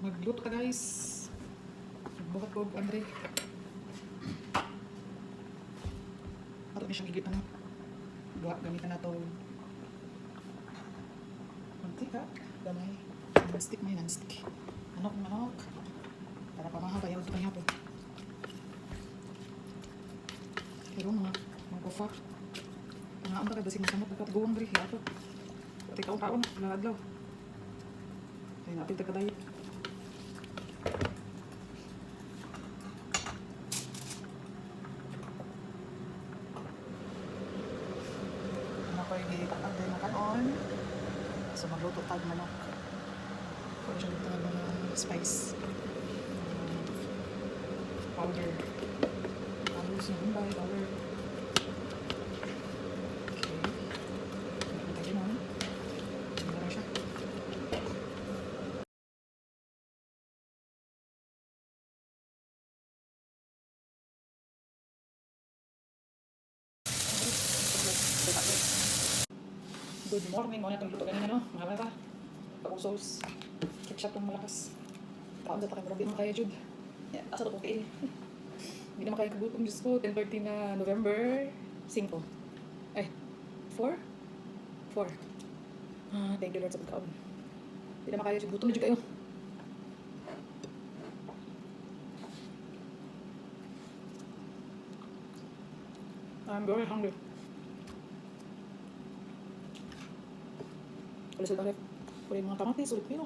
Magluto ta, guys. Magbuhat ko og Andre. Ato ni siyang higit ano. Duha gamitan nato. Mantika, gamay. Non-stick, may non-stick. Manok, manok. Para pamaha pa yung kanya po. Pero mga kufa. Mga amba kay basig masamot nagkatguwang diri ato. Pati kaon kaon na adlaw. Ay napil ta kadayot. Ano ko yung gitakang tayo makaon. So magluto tag manok. Pwede siya dito ng mga spice. Powder. Tapos yung Bombay powder. Okay. Ano tayo nun? Ano na siya? Good morning. Muna itong luto ganyan, ano? Mga bata. Bagong sauce. Ketchup ang malakas. Kaon sa takay. Marami naman kaya, Jude. Yeah, asa to okay. Hindi naman kaya kagutom. Diyos ko, 10:30 na, November 5. Eh, 4? 4. Ah, thank you, Lord, sa pagkaon. Hindi naman kaya, Jude. Gutom na jud kayo. I'm very hungry. Wala sa ref. Wala yung mga kamatis, ulit pino.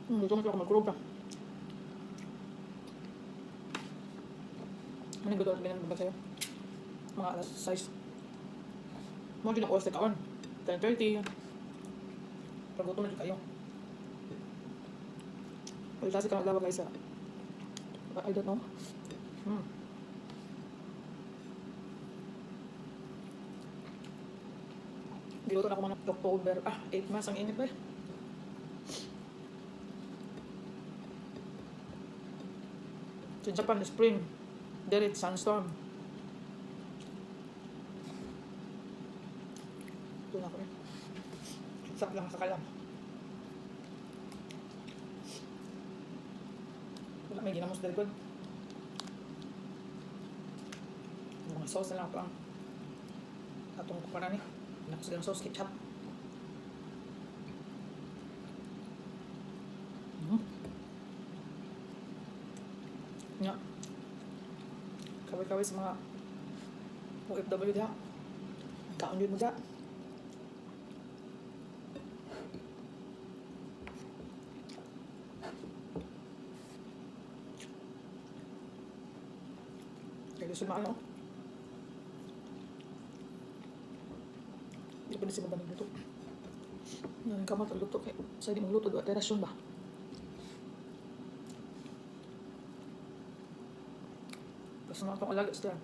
Gusto ko magkurog pa. Ano yung gusto ko ba sa'yo? Mga alas 6. Mga dyan ang oras na kaon. 10:30. Pag gutom na dyan kayo. Wala kasi ka naglawa, guys, ah. I don't know. Giluto na ako mga October. Ah, 8 months. Ang init ba eh. Sa Japan, spring. There it's sandstorm. Ito na ako eh. Sak lang sa kalam. Wala may ginamos dahil good. Mga sauce na lang ito ang atong kukuha ni. Nakus ng sauce, ketchup. Nga. Kaway-kaway sa mga OFW diha. Kaon yun mo diha. Kaya gusto maano. Di pa na si Madam nagluto. Ngayon ka luto kay sa di magluto do rasyon ba? Basta na atong alaga sila.